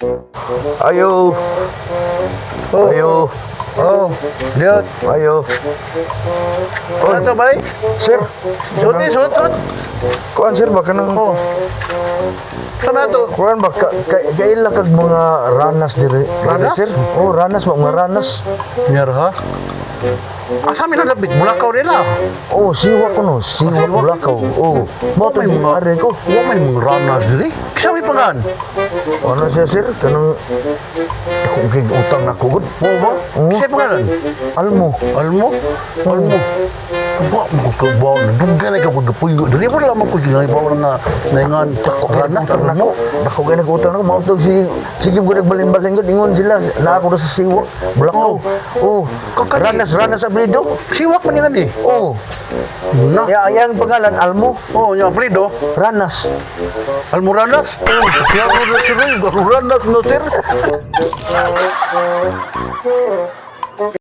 Ayo. Oh. Ayo. Oh, lihat. Ayo. Oh, ito bay? Sir. Suot ni, suot, suot. Kuan, sir, baka nang Oh. Sana to? Kuan ba ka, ka, kaila kag mga ranas dire? Ranas? Sir? Oh, ranas ba mga ranas? Nyar ha? Asa mi nalabit? Mulakaw nila. Oh, siwa ko no, siwa Siwa? Bulakaw. Oh, mo to Wa may mga are ko. Wa may mga ranas diri. Kisa may pangan. Ano siya, sir? Kanang ako kay utang na ko gud. Mo ba? Oo. Kisa may pangalan? Almo. Almo? Almo. Ba mo ko ba na dugay na ka pagpuyo. Diri mo lamang ko ginay ba nga naingan Dako kay ranas utang na ko. Dako kay nag-utang na ko. Mao to si sige ko nagbalin-balin gud ingon sila na ako sa siwa Bulakaw. Oh, Kakani. ranas ranas apelyido. Siwak man ni. Oh, Na. ya yang pangalan Almo. Oh, nya apelyido. Ranas. Almoranas? Oh, kaya ko na sir, Almoranas na sir.